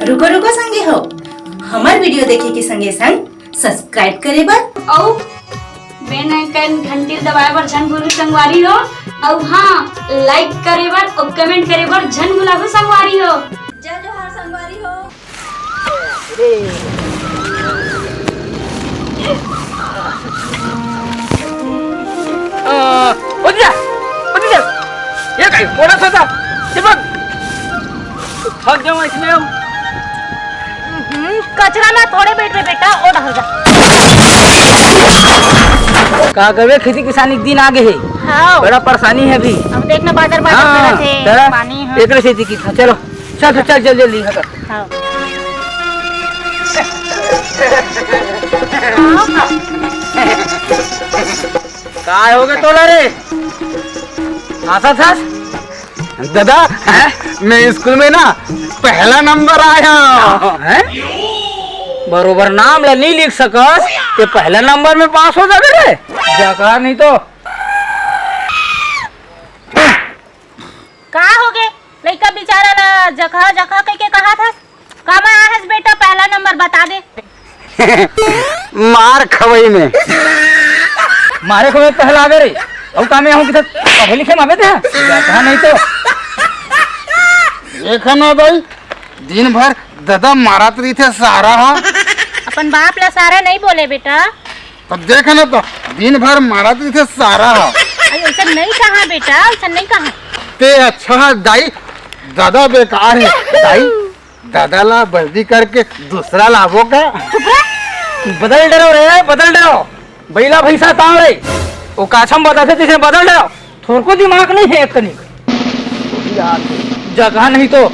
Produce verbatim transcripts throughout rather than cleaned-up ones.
रुको रुको संगी हो, हमर वीडियो देखे के संगे संग सब्सक्राइब करे बर अउ बेल आइकन घंटी दबाए बर झन भूलू संगवारी हो। अउ हाँ, लाइक करे बर अउ कमेंट करे बर झन भुलाबू संगवारी हो। जय जोहार संगवारी हो। अ, उठ जा, उठ जा। ये काई, कोड़ा सोता, चिपक। थक जाऊं इसमें हम। हम्म, कचरा में थोड़े बैठ रे बेटा, ओ डहर जा। का करबे, खेती किसानी के दिन आ गए हे। हाँ। बड़ा परेशानी है अभी। अब देखना बादर बादर हाँ, करत हे, तेरा पानी, हाँ। एकरे से दिखी था, चलो। चल, चल, चल, जल्दी, जल्दी, हट। हाँ। काय हो गया तोला रे? हंसत हस? दादा, हैं? मैं स्कूल में ना पहला नंबर आया। हैं? बरोबर नाम ला नहीं लिख सकस, ते पहला नंबर में पास हो जाबे रे। जका नहीं तो। का होगे? लइका बिचारा ला जकहा जकहा कहिके कहत हस? कामा आहस बेटा, पहला नंबर बता दे। मार खवई में। मारे खवई में पहला आवे रे। अउ कामे आहूं किथे पढ़े लिखे में आवे ते? जकहा नहीं तो। देखा ना दाई, दिन भर दादा मारत रहिथे सारा हा। अपन बाप ला सारा नहीं बोले बेटा। तो देख ना तो, दिन भर मारत रहिथे सारा हा। अरे, ऐसा नहीं कहा बेटा, ऐसा नहीं कहा। ते अच्छा हा दाई, दादा बेकार हे। दाई, दादा ला बदली करके दूसरा लाबो का? चुप रह। बदल डरो रे, बदल डरो। बैला भैंसा तांव रे। ओ काछम बताथे तिसे बदल डरो। थोरको दिमाग नहीं हे एक कनिक। जकहा नहीं तो।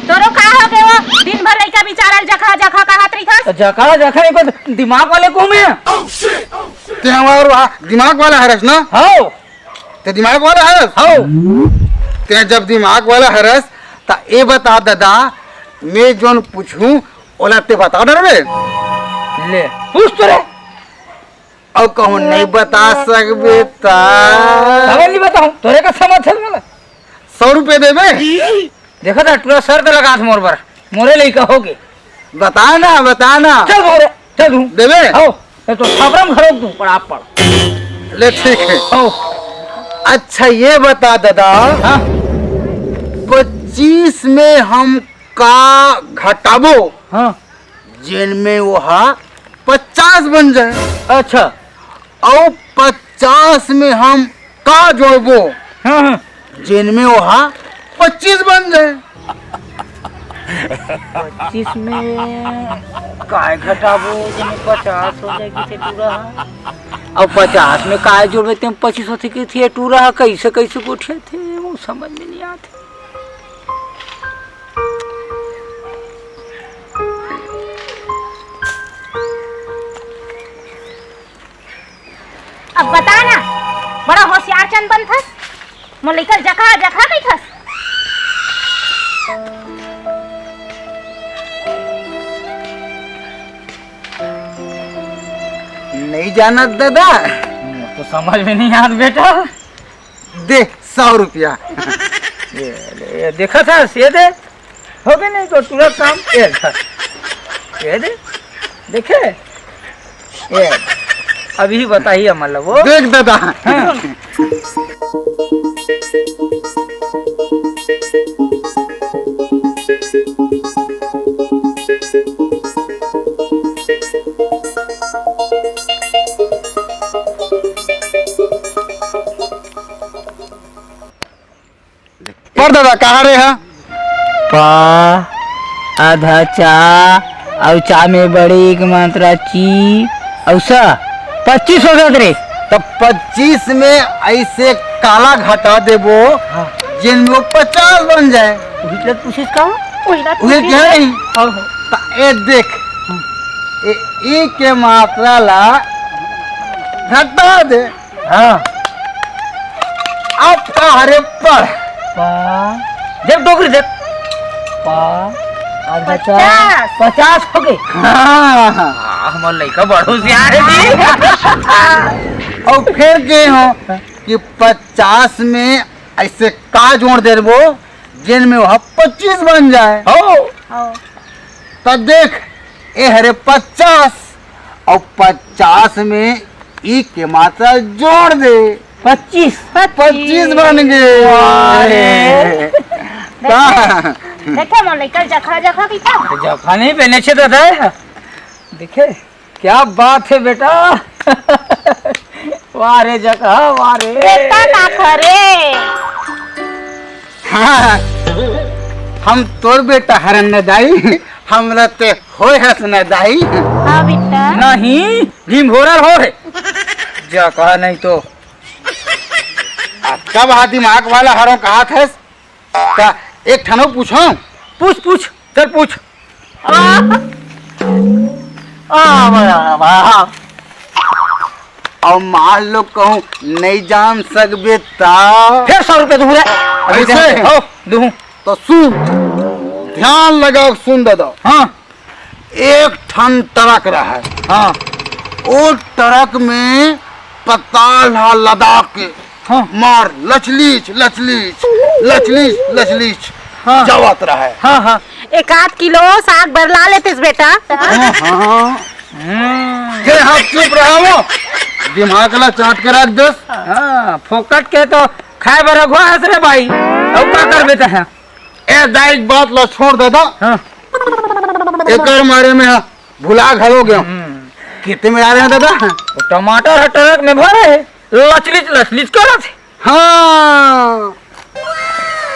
तोरो का हो गए वो? दिन भर लइका बिचारा जकहा जकहा कहत रहिथस। तो जकहा जकहा नहीं को दिमाग वाले को मैं। ते हमार वा-, दिमाग वाला हरस ना? हाँ। ते दिमाग वाला हरस? हाँ। ते जब दिमाग वाला हरस, त ए बता दादा, मैं जोन पूछूं, ओला ते बता डरबे? ले, पूछ तो रे। अउ कहूं नहीं बता सकबे त? काबर नहीं बताऊं? तोरे का समझ हे मोला? सौ रुपये देबे? देखा था, टूरा शर्त लगात मोर बर। मोरे लइका होगे। बता ना, बता ना। चल मोरे, चल तू। देबे? हो, ये तो थपरम घरोक तू, पड़ा पड़। ले ठीक हे। हो। अच्छा ये बता दादा, हाँ। पच्चीस में हम का घटाबो? हाँ। जेन में ओहा पचास बन जाए। अच्छा। अउ पचास में हम का जोड़बो? हाँ, हाँ। जेन में ओहा पच्चीस बन जाए। पच्चीस में काय घटाबो, जेन में पचास हो जाए किथे टूरा हा? अउ पचास में काय जोड़बे, तेन पच्चीस होथे किथे टूरा हा? कैसे, कैसे गोठियाथे, वो समझ में नहीं आथे। अब बता ना, बड़ा होशियार चंद बनथस, मोर लइका जकहा जकहा कहिथस। नहीं जानत दादा। तो समझ में नहीं आत बेटा। दे सौ रुपया। ये, ये देखा था, ये दे। होगे नहीं तो टूरा काम। ये दे। ये दे। देखे? ये। अभी बताइए मतलब वो। देख दादा। हाँ। पढ़ दादा, कहाँ रे हा? प, आधा चा, अउ चा में बड़े एक मात्रा ची, अउ स, पच्चीस हो जात रे। तो पच्चीस में ऐसे काला घटा देबो, हाँ। जेन में वो पचास बन जाए। उही तो पूछिस का? उही तो उही पूछिस। क्या नहीं? हाँ, हाँ। तो ए देख, ए, ई के मात्रा ला घटा दे। हाँ। अब का हरे पढ़। पा। देख डोकरी देख। पा। अब बच्चा पचास। पचास हो गए। हाँ। हाँ, हमर लइका बड़ होशियार है जी। अउ फिर के हो कि पचास में ऐसे का जोड़ देबो, जेन में वह पच्चीस बन जाए। हो। हो। त देख, ए हरे पचास, अउ पचास में ई के मात्रा जोड़ दे। पच्चीस। पच्चीस बन गे। वाह रे। का? देखे मोर लइका जखा जखा की का? जखा नहीं, बेने छे दादा। देखे, क्या बात है बेटा। वाह रे जखा, वाह रे। बेटा का करे? हाँ, हम तोर बेटा हरन न दाई, हमरा ते होय हस न दाई। हाँ बेटा। नहीं, ढिंभोरर हो है। जखा नहीं तो। आ, कब हा दिमाग वाला हरों कहात हस? का एक ठन अउ पूछों? पूछ, पूछ, चल पूछ। आ, आ, वाह, वाह। अउ मान लो कहूँ नहीं जान सकबे ता? फिर सौ रुपया दूँ रे। अइसे? हो, दूँ। तो सुन, ध्यान लगा सुन दादा। हाँ। एक ठन ट्रक रहय। हाँ। ओ ट्रक में पताल हा लदा के हाँ। मार लचलीच, लचलीच, लचलीच, लचलीच हाँ। जावत रहय। हाँ, हाँ। एक आध किलो साग बर ला लेतेस बेटा। हाँ, हाँ। हम्म। के हाथ चुप रहा वो। दिमाग ला चाट के रख देस। हाँ, फोकट के तो खाए बर अघवा हस रे भाई। अउ का करबे तैं? ए दाई, बात ला छोड़ दादा। हाँ। एकर मारे में हा भुला घलो गेंव। हम्म। किते में आ रहे हैं दादा? वो टमाटर ह ट्रक में भरे हे, लचलिच लचलिच करत हे। हाँ,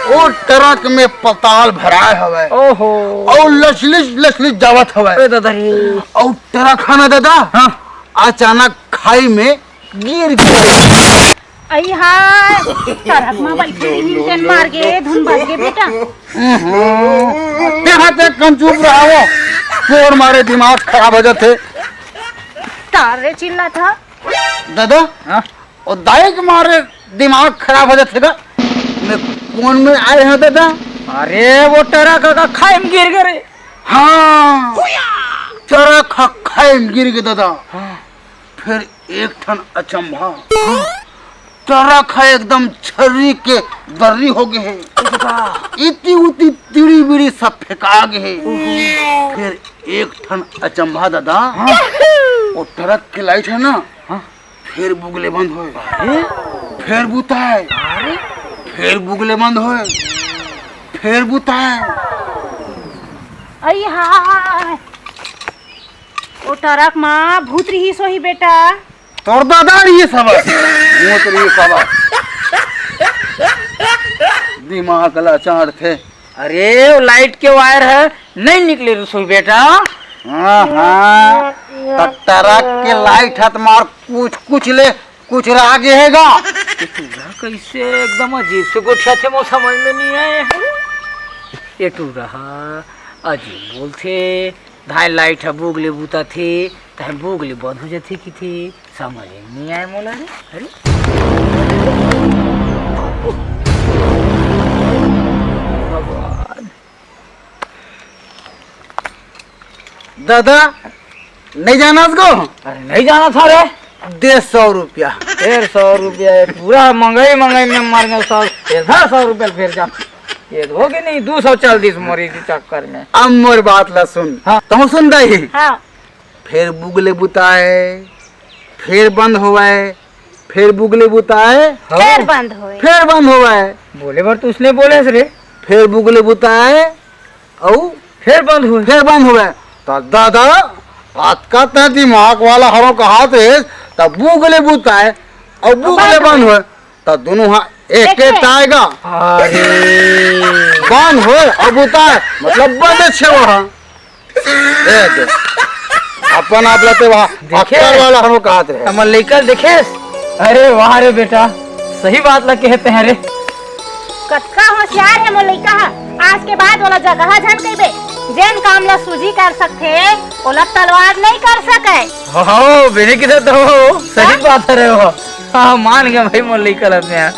वो ट्रक में पताल भराए हवय। ओहो। अउ लचलिच लचलिच जावत हवय। अरे दादा रे। अउ ट्रक ह ना दादा, हाँ। अचानक खाई में गिर गे। अई हाय, ट्रक म बइठे रिहिन तेन मार गे, धुन भर गे बेटा। हम्म, ते हा ते कम चुप रहा वो, तोर मारे दिमाग खराब हो जाथे। तारे चिल्लात हा। दादा, हाँ? ओ दाई के मारे दिमाग खराब हो जाथे का? मैं कोन में आए हंव दादा? अरे वो ट्रक का खाई में गिर गे रे। हाँ, ट्रक हा खाई में गिर गे दादा। हाँ। फिर एक ठन अचंभा। ट्रक ह एकदम छर्री के दर्री हो गे हे। इति उति तिड़ी बिड़ी सब फेंका गे हे। फिर एक ठन अचंभा दादा, वो ट्रक के लाइट ह ना, फिर बुगले बंद होय, फिर बुताय, फिर बुगले बंद होय, फिर बुताय। अई हाय, ओ ट्रक म भूत रिहिस होही बेटा। तोर दादा रिहिस हवय, भूत रिहिस हवय। दिमाग ला चाटथे। अरे, वो लाइट के वायर ह, नहीं निकले रसोई बेटा। हाँ, हाँ, त ट्रक के लाइट ह त मार कुछ, कुछ ले, कुछ रह गे हे गा। ये टूरा कइसे एकदम अजीब से गोठियाथे, मोर समझ में नहीं आए। ये टूरा ह अजीब बोलथे। धाय लाइट ह बुगले बुताथे, तहां बुगले बंद हो जाथे किथे, समझ में नहीं आए मोला रे। अरे भगवान। दादा, नहीं जानस गो? अरे नहीं जानत हंव रे। दे सौ रुपया। डेढ़ सौ रुपया, ये पूरा मंगई मंगई में मर गेंव, सौ, ये धर सौ रुपया फेर जा। ये हो गे नहीं, दू सौ चल दिस मोर इसी चक्कर में। अब मोर बात ला सुन। हाँ। तहूं सुन दाई। हाँ। फेर बुगले बुताय, फेर बंद होवय, फेर बुगले बुताय, हाँ। फेर बंद होवय। फेर बंद होवय। बोले बर तो उसने बोले से रे। फेर बुगले बुताय, अउ फेर बंद होवय। फेर बंद होवय। त दादा, अतका तैं दिमाग वाला हरों कहात रेहेस, त बुगले बुताय, अउ बुगले बंद होवय। त दुनों ह एके एके। ताय गा। अरे। बंद होय अउ बुताय, मतलब बंद छे वहाँ। ए दे। अपन आप ला ते वहाँ देखे? अक्कल वाला हरों कहात रहे। हमर लइका ल देखेस? अरे वाह रे बेटा, सही बात ला कहत हस रे। कतका होशियार हे मोर लइका ह। आज के बाद ओला जगह झन कहिबे। जेन काम ला सूजी कर सकथे, ओला तलवार नहीं कर सकय। हो, हो, बेने किधर तो हो, सही हाँ? बात हरे वो। हाँ, मान गेंव भाई मोर लइका ला मैं।